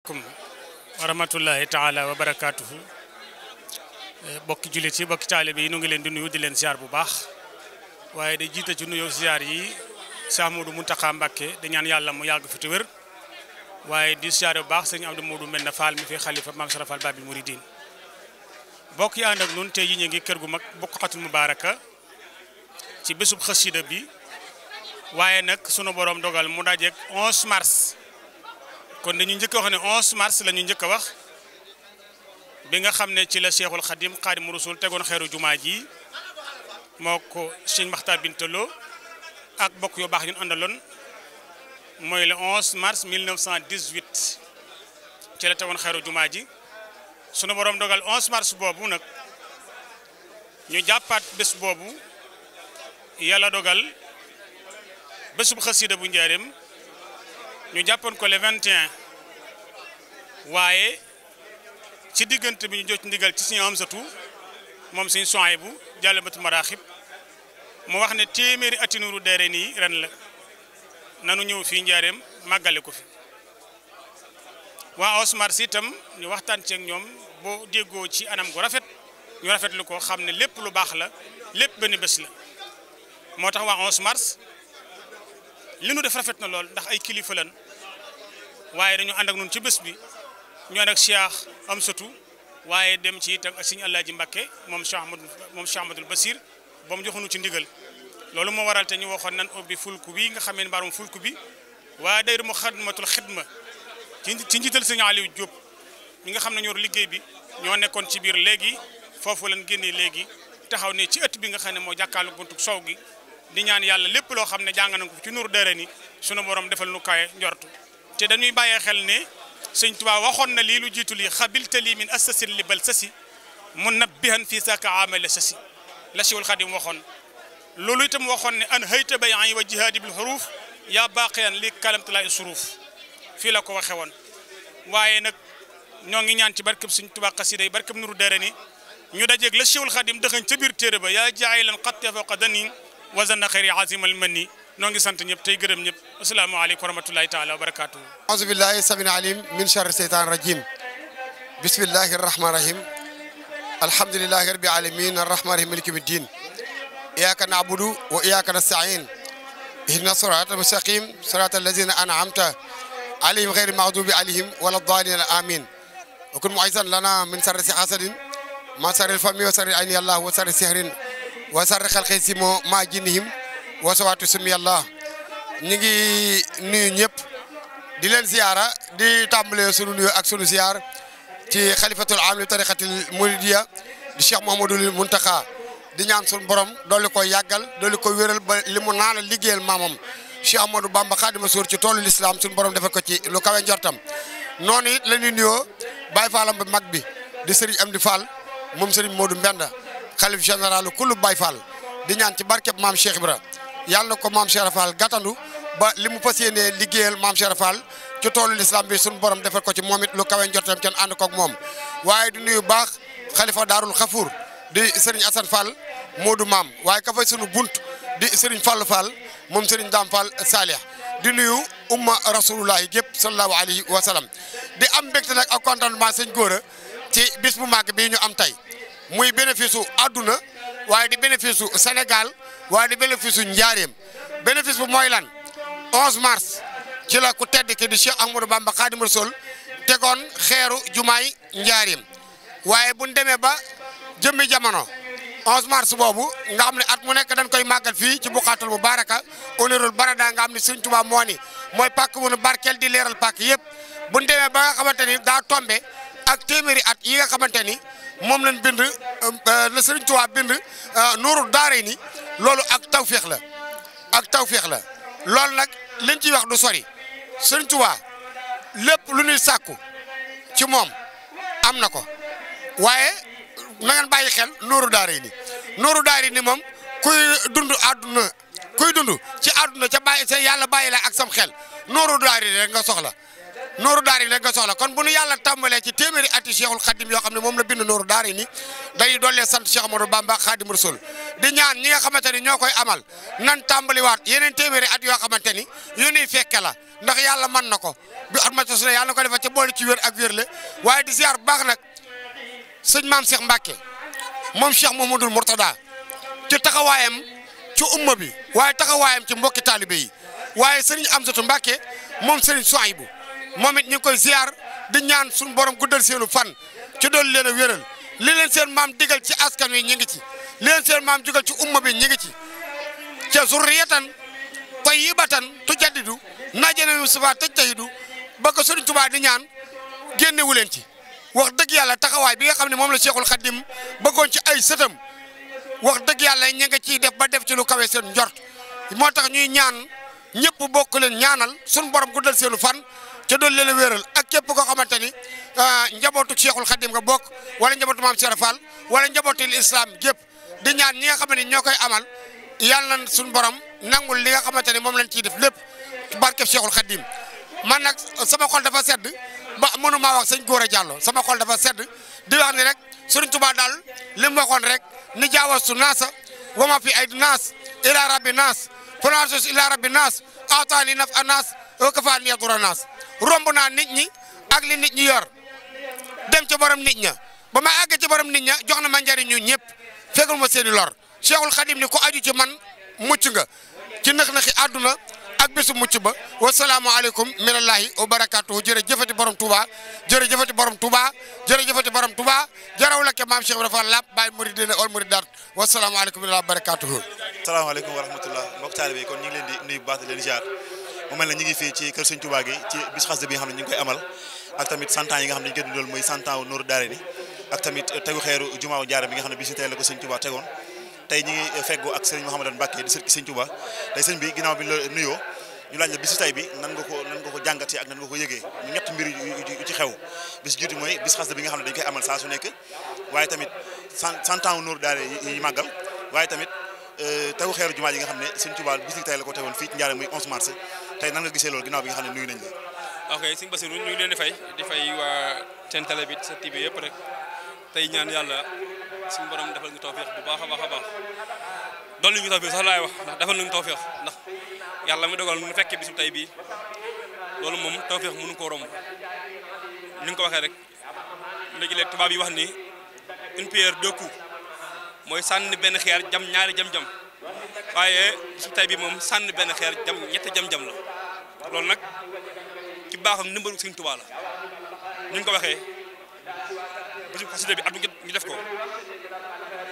asalaamaaleykum wa rahmatullahi taala wa barakaatuhu bokki jullit yi bokki taalibe yi nu ngi leen di nuyu di leen ziar bu baax waaye da jiite ci nuyoo ziar yi Cheikh Modou Mountakha Mbacké di ñaan yàlla mu yàgg fi te wér waaye di ziar bu baax sëñ Abdou Modou Mbenda Fall mi fi xalifa Maam Sara Fall Babil Mouridine bokk yi ànd ak nun tey yi ñu ngi kër gu mag Buqatul Mubaraka ci bésub xasida bi waaye nag sunu borom dogal mu dajeek 11 mars kon dañu njëkk a wax ne 11 mars la ñu njëkk a wax bi nga xam ne ci la Cheikhul Khadim Khadimu Rasul tegoon xeeru jumaa ji moo ko Sëñ Maxtaar Bintaloo ak bokk yu baax ñun àndaloon mooy le 11 mars 1918 ci la tegoon xeeru jumaa ji sunu borom dogal 11 mars boobu nag ñu jàppaat bés boobu yàlla dogal bésub xasida bu njaareem ñu jàppoon ko le 21 waaye ci diggante bi ñu jot ndigal ci Sëñ Amsatu moom Sëñ Suhaybu Jàllibatu Maraaxib mu wax ne téeméeri ati Nuuru Daarayni ren la nanu ñëw fii njaareem màggale ko fi waa 11 mars itam ñu waxtaan ceeg ñoom boo déggoo ci anam gu rafet ñu rafetlu ko xam ne lépp lu baax la lépp benn bés la moo tax waa 11 mars li nu def rafet na lool ndax ay kilifa lan waaye dañu ànd ak ñun ci bés bi ñu ànd ak Cheikh Amsatu waaye dem ci itam ak Sëñ Alaaji Mbakke moom Cheikh Ahmadul Basir ba mu joxunu ci ndigal loolu moo waral te ñu waxoon nan ubbi fulku bi nga xamee ne mbaarum fulku bi waaye dayru Muxaddamatul Xidma ci njiital Sëñ Aliou Diop ñi nga xam ne ñoo liggéey bi ñoo nekkoon ci biir léegi foofu lañ génnee léegi taxaw ne ci ëtt bi nga xam ne moo jàkkaarlu buntu sow gi di ñaan yàlla lépp loo xam ne jàng nañ ko ci Nuuru Daarayni sunu borom defal nu kawe njortu te dañuy bàyyee xel ne Sëñ Tuubaa waxoon na lii lu jiitu lii xabilta lii min assasin li bal sasi munabbihan fii saaka amala sasi la Cheikhul Khadim waxoon loolu itam waxoon ne an hayta bayan wa jihaadi bil xuruuf yaa baaqiyan li kalamtalaay suruuf fii la ko waxe woon waaye nag ñoo ngi ñaan ci barkeb Sëñ Tuubaa xasida yi barkeb Nuuru Daarayni ñu dajeeg la Cheikhul Khadim dëxañ ca biir téere ba yaa jaayilan xatte fawqa dani wazanna xayri azimal manni noo ngi sant ñëpp tey gërëm ñëpp asalaamaaleykum wa rahmatullahi taala wa barakaatuhu auzu billahi samina alim min charri seytaan rajim bismillahi arrahmani rahim alhamdulillahi rabbil alamin arrahmani rahim maliki yawmiddin iyyaka na'budu wa iyyaka nasta'in ihdina sirata mustaqim sirata allazina an'amta alayhim ghayril maghdubi alayhim wala ddallin amin wa kun mu'izan lana min charri hasadin ma sarri fami wa sarri ayni allah wa sarri sihrin wa sarri xalqi simo ma jinnihim wa sawaatu sumi yàlla ñu ngi nuyu ñëpp di leen ziyaara di tàmbalee sunu nuyu ak sunu ziyaar ci xalifatul aam li tariqatil muridiya di Cheikh Mouhamadoul Mountakha di ñaan sunu borom doole ko yàggal doole ko wéral ba li mu naan liggéeyal maamam Cheikh Ahmadou Bamba Xaadimu Rasuul ci toolu l'islam sunu borom defal ko ci lu kawe njortam noonu it la ñuy nuyoo Baye Fallam ba mag bi di Serigne Amdi Fall moom Serigne Modou Mbenda xalif général kullu Baye Fall di ñaan ci barkeb maam Cheikh Ibra yàlla na ko maam Cheikh Fall gàttandu ba li mu fas yéenee liggéeyal maam Cheikh Fall ci toolu l'islam bi suñu borom defal ko ci moom it lu kawe njortam kenn ànd koog moom waaye di nuyu baax xalifa daarul xafuur di Serigne Assane Fall Modou maam waaye ka fay sunu bunt di Serigne Fall Fall moom Serigne Dame Fall Salih di nuyu umma rasulullahi gépp sallallahu alayhi wa sallam di am mbégte nag ak contentement sëñ Góora ci bis bu màgg bii ñu am tey muy bénéfice u àdduna waaye di bénéfice u Sénégal waaye di bénéfice u njaareem bénéfice bu mooy lan 11 mars ci la ku tedd ki di Cheikh Ahmadou Bamba Khadim Rasoul tegoon xeeru jumaay njaareem waaye buñ demee ba jëmmi jamono 11 mars boobu nga xam ne at mu nekk dañ koy màggal fii ci Buqatul Mubaraka honorul barada nga xam ne Sëñ Tuubaa moo ni mooy pàkk bu nu barkeel di leeral pàkk yëpp buñ demee ba nga xamante ni daa tombe ak téeméeri at yi nga xamante ni moom lañ bind la Sëriñ Tuubaa bind Nuuru Daarayni loolu ak tawféex la loolu nag liñ ciy wax du sori Sëriñ Tuubaa lépp lu ñuy sàkku ci moom am na ko waaye na ngeen bàyyi xel Nuuru Daarayni moom kuy dund àdduna kuy dund ci àdduna ca bàyyi sa yàlla bàyyi la ak sam xel Nuuru Daarayni rek nga soxla nooru daari rek nga soxla kon bu nu yàlla tàmbalee ci téeméeri ati Cheikhul Khadim yoo xam ne moom la bind nooru daari ni dañuy dollee sant Cheikh Amadou Bamba Khadim Rasoul di ñaan ñi nga xamante ni ñoo koy amal nan tàmbaliwaat yeneen téeméeri at yoo xamante ni yu nuy fekke la ndax yàlla mën na ko bi at ma tos yàlla na ko defal ca boole ci wér ak wér le waaye di ziar bu baax nag sëñ maam Cheikh Mbacke moom Cheikh Mouhamadoul Mourtada ci taxawaayam ci umma bi waaye taxawaayam ci mbokki taalibe yi waaye sëriñ Amsatou Mbacke moom sëriñ Souhaïbou moom it ñu ngi koy ziar di ñaan suñu borom guddal seenu fan ci dool leen a wéral li leen seen maam digal ci askan wi ñu ngi ci li leen seen maam digal ci umma bi ñu ngi ci ca zurriyatan tayyibatan tujaddidu najana Mustafa tajtahidu ba ko sëriñ Tuubaa di ñaan génnewu leen ci wax dëgg yàlla taxawaay bi nga xam ne moom la Cheikhul Khadim bëggoon ci ay sëtam wax dëgg yàlla ña nga ciy def ba def ci lu kawe seen njort moo tax ñuy ñaan ñëpp bokk leen ñaanal suñu borom guddal seenu fan ca doon leen a wéeral ak képp koo xamante ni njabootu Cheikhul Khadim nga bokk wala njabootu maam Cheikh Fall wala njabootu islam gépp di ñaan ñi nga xam ne ñoo koy amal yàlla na suñu borom nangul li nga xamante ni moom lañ ciy def lépp ci barkeb Cheikhul Khadim man nag sama xol dafa sedd ba mënumaa wax sëñ Gora Diallo sama xol dafa sedd di wax ni rek Sëriñ Tuubaa daal li mu waxoon rek ni jaawastu naasa wa ma fi aydi naas ila rabbi naas plansos ila rabbi naas ataani naf a naas wa kafa ni dura naas romb naa nit ñi ak li nit ñi yor dem ci borom nit ña ba ma àgg ci borom nit ña jox na ma njariñ ñu ñëpp fekkul ma seeni lor Cheikhul Khadim ni ko aju ci man mucc nga ci nax-naxi àdduna ak bésu mucc ba wasalaamualeykum minallahi wa barakatuhu jërëjëfati borom Touba jërëjëfati borom Touba jërëjëfati borom Touba jaraw la ke maam Cheikh Ibrahima Fall Lamp Baye Mouridina wal Mouridat wasalaamualeykum minallahi wa barakatuhu. asalaamaaleykum wa rahmatullah mbokk taalibe kon ñu ngi leen di nuyu bu baax di leen ziar mu mel ne ñu ngi fii ci kër Sëñ Touba gi ci bis xasida bi nga xam ne ñu ngi koy amal ak tamit 100 ans yi nga xam ne ñu koy dundal mooy 100 ans Nourou Darayni ak tamit tegu xeeru jumaaw Njaara bi nga xam ne bi si tey la ko Sëñ Touba tegoon tey ñu ngi feggoo ak Serigne Mouhamadou Mbacké di sëriñ Sëñ Touba tey sëñ bi ginnaaw bi la nuyoo ñu laaj la bisu tay bi nan nga ko jàngatee ak nan nga ko yëgee ñu ñett mbir yu ci xew bis jiitu mooy bis xasida bi nga xam ne dañ koy amal saa su nekk waaye tamit 100 ans Nourou Darayni yi màggal waaye tamit taw xeeru jumaa yi nga xam ne Sëñ Touba bis ni tay la ko tegoon fii ci Njaaréem muy 11 mars tey nan nga gisee loolu ginnaaw bi nga xam ne nuyu nañ la. ok Sëñ Bassirou ñu ngi leen di fay waa seen télé bi sa TV yëpp rek tey ñaan yàlla suñu borom defal ñu tawfeex bu baax a baax a baax dolli ñu tawfeex sax laay wax ndax defal nañu tawfeex ndax yàlla mi dogal mu fekkee bisu tey bii loolu moom tawfeex mënu koo romb ni nga ko waxee rek léegi-léeg tubaab yi wax ni une pierre deux coups mooy sànni benn xeer jam ñaari jam-jam waaye bisu tey bi moom sànni benn xeer jam ñetti jam-jam la loolu nag ci baaxam ndimbalu Sëñ Tuubaa la ni nga ko waxee bisu xasida bi at mu ñu def ko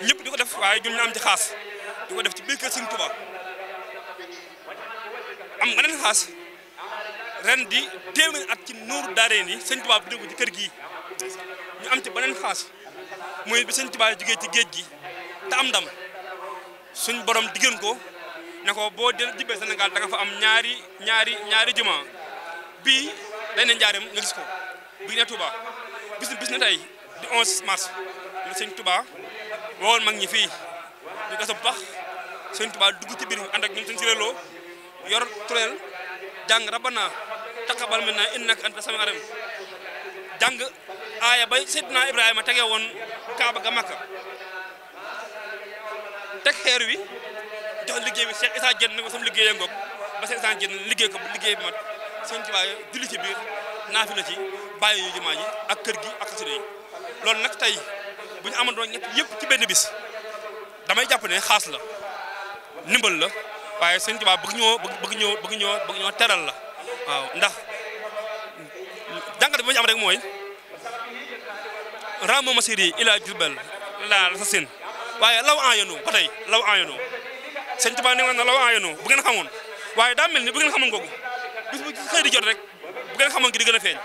ñëpp di ko def waaye ñun ñu am ci xaas di ko def ci biir kër Sëñ Tuubaa am nga nen xaas ren di téeméeri at ci Nourou Darayni Sëñ Tuubaa bi dégg ci kër gii ñu am ci beneen xaas mooy bi Sëñ Tuubaa jógee ci géej gi te am ndam suñ borom diggéen ko ne ko boo jibbee Sénégal da nga fa am ñaari juma bii day ne Njaaréem nga gis ko bii ne Touba bis ne tey di 11 mars la Sëñ Tuubaa wowoon mag ñi fii ñu gas bu baax Sëñ Tuubaa dugg ci biir ànd ak ñun sëñ Siréloo yor tureel jàng rabbana taqabbal minna innaka anta samiul alim jàng aaya bay Seydina Ibrahima tege woon Kaaba ga Makka teg xeer wi jox liggéey bi Cheikh Issa Diène ne ko sama liggéey ngoog ba Cheikh Issa Diène liggéey ko liggéey bi mat Sëñ Tuubaa julli ci biir naafi la ci bàyyi yu jumaa ji ak kër gi ak xasida yi loolu nag tey bu ñu amandoo ñett yëpp ci benn bis damay jàpp ne xaas la ndimbal la waaye Sëñ Tuubaa bëgg ñoo teral la waaw ndax jàngat bi ma ñu am rek mooy ramo masiri ila Jurbel la sa seen waaye law aayanu ba tey law aayanu Sëñ Tuubaa ne woon na law aayanu bu ngeen xamoon waaye daa mel ni bu ngeen xamoon googu bis bu xëy di jot rek bu ngeen xamoon gi di gën a feeñ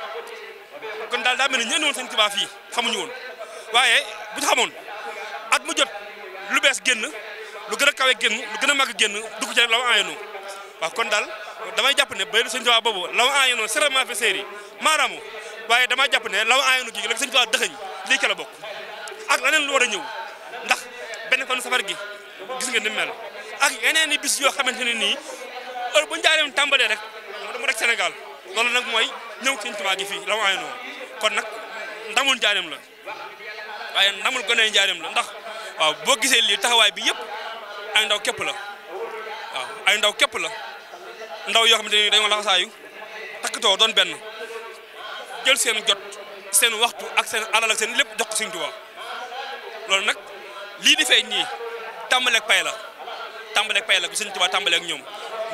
kon daal daa mel ni ñeen woon Sëñ Tuubaa fii xamuñu woon waaye bu ñu xamoon at mu jot lu bees génn lu gën a kawe génn lu gën a màgg génn dugg ci rek law aayanu waaw kon daal damay jàpp ne bay Sëñ Tuubaa boobu law aayanu sérament fi séeri maaraamu waaye damay jàpp ne law aayanu gi la Sëñ Tuubaa dëxëñ lii ca la bokk ak leneen lu war a ñëw ndax benn fan safar gi gis nga ni mel ak yeneen i bis yoo xamante ne nii heure bu Njaaréem tàmbalee rek mu rek Sénégal loolu nag mooy ñëw Sëñ Tuubaa gi fii la mu ayonoo kon nag ndamul njaareem la waaye ndamul gone njaareem la ndax waaw boo gisee lii taxawaay bi yëpp ay ndaw képp la waaw ay ndaw képp la ndaw yoo xamante ni dañoo laxasaayu takkatoo doon benn jël seen jot seen waxtu ak seen alal ak seen lépp jox ko Sëñ Tuubaa loolu nag lii di feeñ nii tàmbaleeg pay la bu Sëñ Tuubaa tàmbaleeg ñoom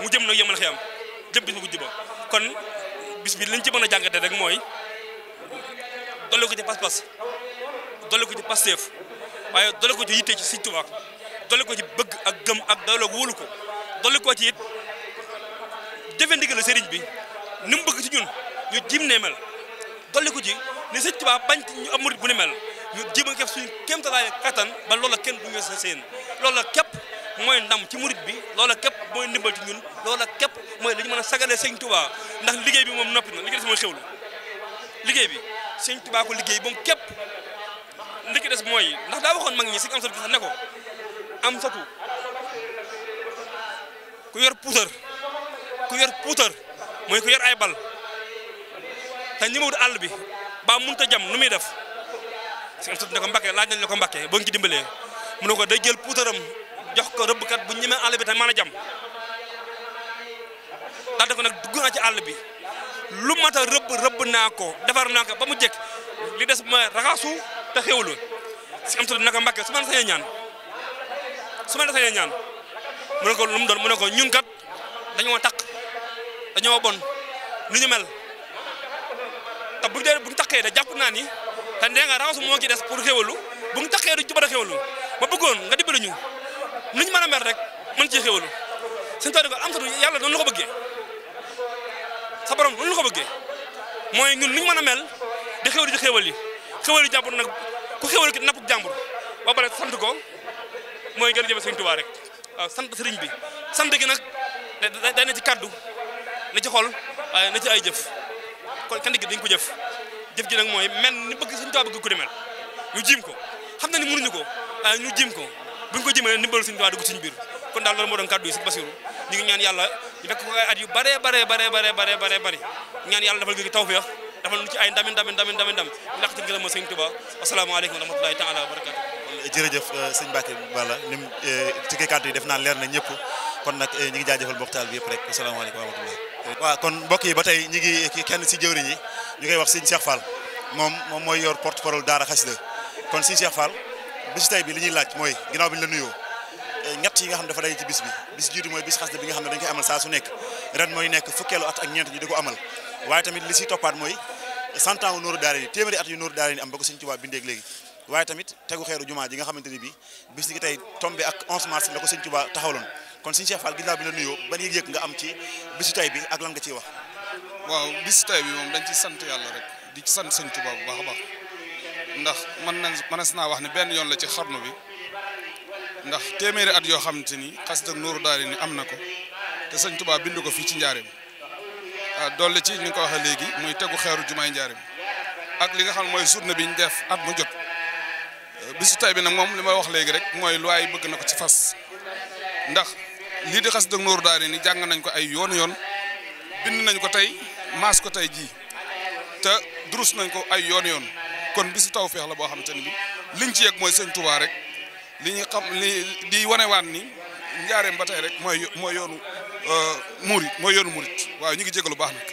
mu jëm nag yemal xiyam jëm bis bu guddi ba kon bis bi liñ ci mën a jàngate rek mooy dolli ko ci pas-pas dolli ko ci pasteef waaye dolli ko ci yitte ci Sëñ Tuubaa dolli ko ci bëgg ak gëm ak doyloo wóolu ko dolli ko ci it jëfe ndigal sëriñ bi ni mu bëgg ci ñun ñu jim ne mel dolli ko ci ni Sëñ Tuubaa bañ ñu am murit bu ne mel ñu jéem a def suñu kéemtalaay kattan ba loola kenn du ñu sa seen loola képp mooy ndam ci murit bi loola képp mooy ndimbal ci ñun loola képp mooy li ñu mën a sagalee Sëñ Tuubaa ndax liggéey bi moom noppi na li ci des mooy xewlu liggéey bi Sëñ Tuubaa ko liggéey moom képp li ci des mooy ndax daa waxoon mag ñi si am satu sax ne ko am satu ku yor puutar mooy ku yor ay bal te ñi mawut àll bi ba mënut a jam nu muy def si am satu ne ko Mbàkke laaj nañ la ko Mbàkke boo ngi ci dimbalee mu ne ko day jël puutaram jox ko rëbbkat bu ñemee àll bi te mën a jam daal ko nag dugg naa ci àll bi lu mat a rëbb naa ko defar naa ko ba mu jekk li des ma raxasu te xewlu si am satu ne ko Mbàkke su ma la sañee ñaan mu ne ko lu mu doon mu ne ko ñun kat dañoo taq dañoo bon ni ñu mel te bu ñu taqee da jàpp naa ni te nee nga raxasu moo ci des pour xewlu bu ñu taqee du ci mën a xewlu ba bëggoon nga dimbali ñu nu ñu mën a mer rek mën ci xewlu suñu tool yi ko am satu yàlla noonu la ko bëggee sa borom noonu la ko bëggee mooy ñun nu ñu mën a mel di xewlu di xewal yi jàmbur nag ku xewal ki napp jàmbur ba pare sant ko mooy gën a jëme Sëñ Tuubaa rek waaw sant sëriñ bi sant gi nag day na ci kaddu na ci xol waaye na ci ay jëf kon kandi gi dañ ko jëf ji nag mooy mel ni bëgg Sëñ Tuubaa bëgg ko di mel ñu jiim ko xam na ni mënuñu ko waaye ñu jiim ko buñ ko jimee ndimbalu Sëñ Tuubaa dugg suñu biir kon daal loolu moo doon kaddu yi si Basiru ñu ngi ñaan yàlla ñu fekk ko ay at yu bare ñaan yàlla dafal gi tawfeex dafal nu ci ay ndam ndax ci ngërëm Sëñ Tuubaa asalaamaaleykum wa rahmatulahi taala wa barakatu jërëjëf sëñ Mbacke Balla nim ci kàddu yi def naa leer na ñëpp kon nag ñi ngi jaajëfal mbokk taal bi yëpp rek asalaamaaleykum wa rahmatullah waaw kon mbokk yi ba tey ñi ngi kenn si jëwriñ yi ñu koy wax sëñ Cheikh Fall moom mooy yor porte parole daara xasida kon sëñ Cheikh Fall bisu tey bi li ñuy laaj mooy ginnaaw bi ñu la nuyoo ñett yi nga xam ne dafa day ci bis bi bis jiitu mooy bis xasida bi nga xam ne dañ koy amal saa su nekk ren mooy nekk fukkeelu at ak ñeent ñu di ko amal waaye tamit li si toppaat mooy 100 ans wu Nooru Daarayni téeméeri at yu Nooru Daarayni am ba ko Sëñ Tuubaa bindeeg léegi waaye tamit tegu xeeru jumaa ji nga xamante ni bi bis ni ki tey tombé ak 11 mars la ko Sëñ Tuubaa taxawaloon kon Sëñ Cheikh Fall ginnaaw bi la nuyoo ban yëg-yëg nga am ci bisu tey bi ak lan nga ciy wax waaw bisu tey bi moom dañ ci sant yàlla rek di ci sant Sëñ Tuubaa bu baax a baax ndax mënees naa wax ne benn yoon la ci xarnu bi ndax téeméeri at yoo xamante ni xasida Nooru Daarayni am na ko te Sëñ Tuubaa bind ko fii ci njaareem dolli ci ni nga ko waxee léegi muy tegu xeeru jumaay njaareem ak li nga xam mooy journée bi ñu def at mu jot bisu tay bi nag moom li may wax léegi rek mooy lu waay bëgg na ko ci fas ndax lii di xasida Nooru Daarayni jàng nañ ko ay yoon bind nañ ko tey maas ko tey jii te durus nañ ko ay yoon kon bisu tawfeex la boo xamante ne bi liñ ci yegg mooy Sëñ Tuubaa rek li ñu xam li di wanewaan ni njaareem ba tey rek mooy yoonu murit waaw ñu ngi jégalu baax nag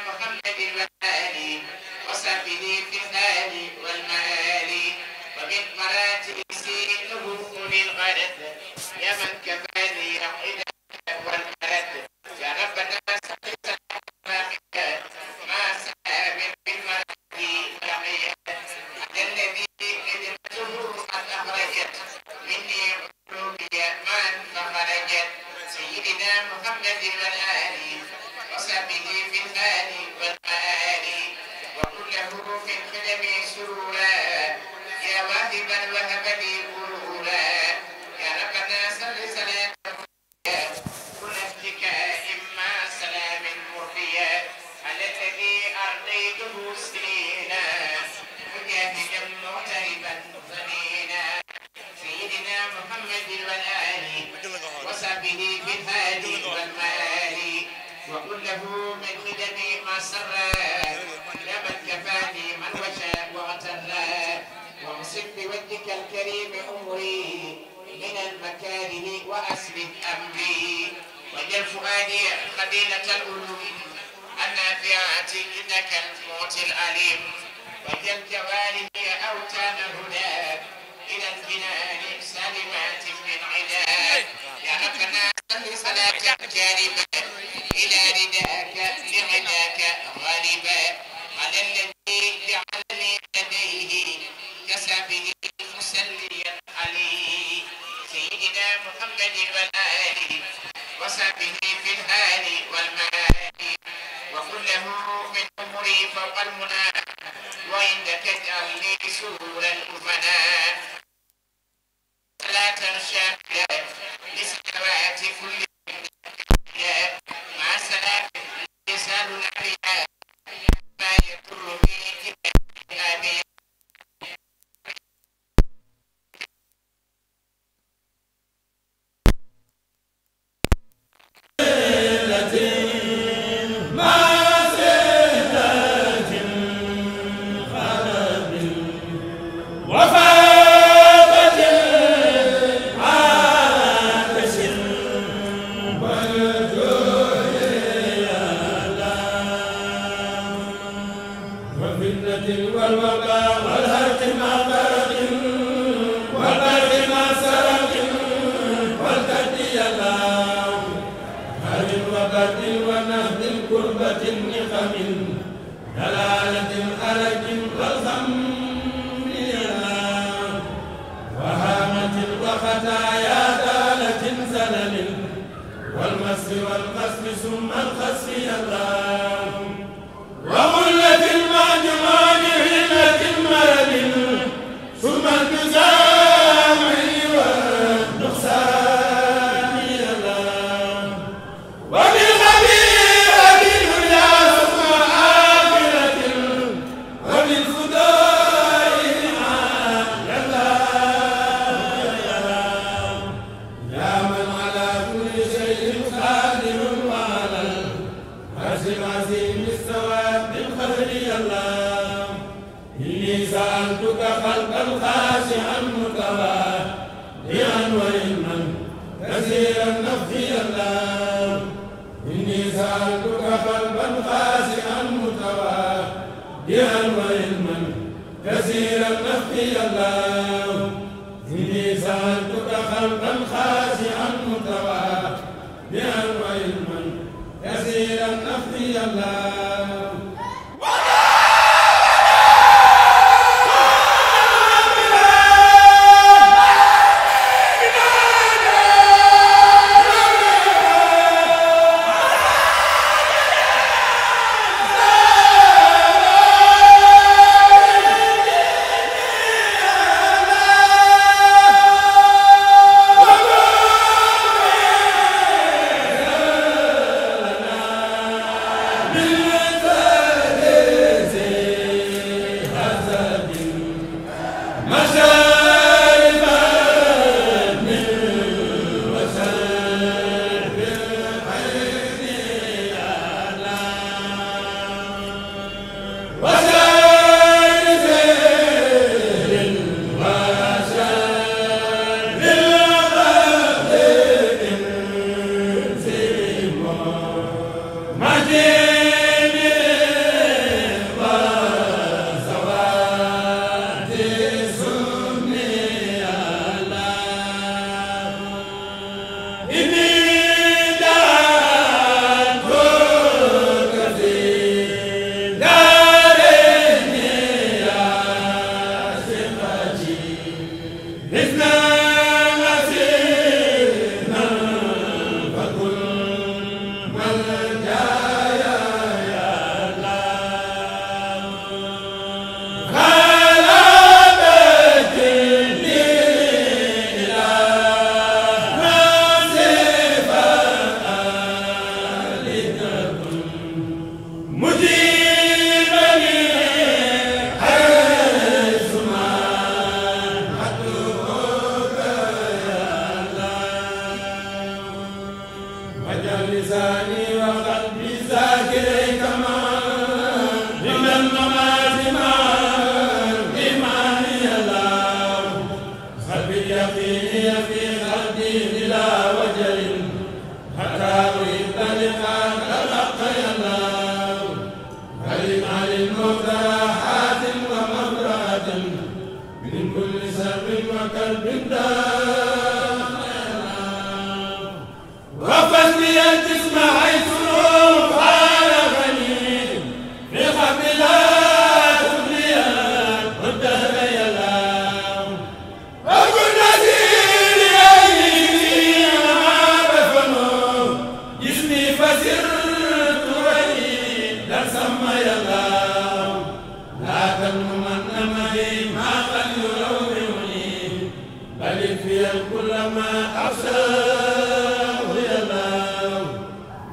محمد والآل وصحبه في الآل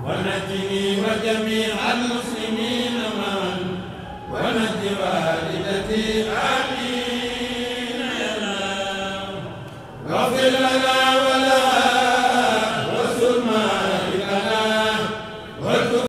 ونجني وجميع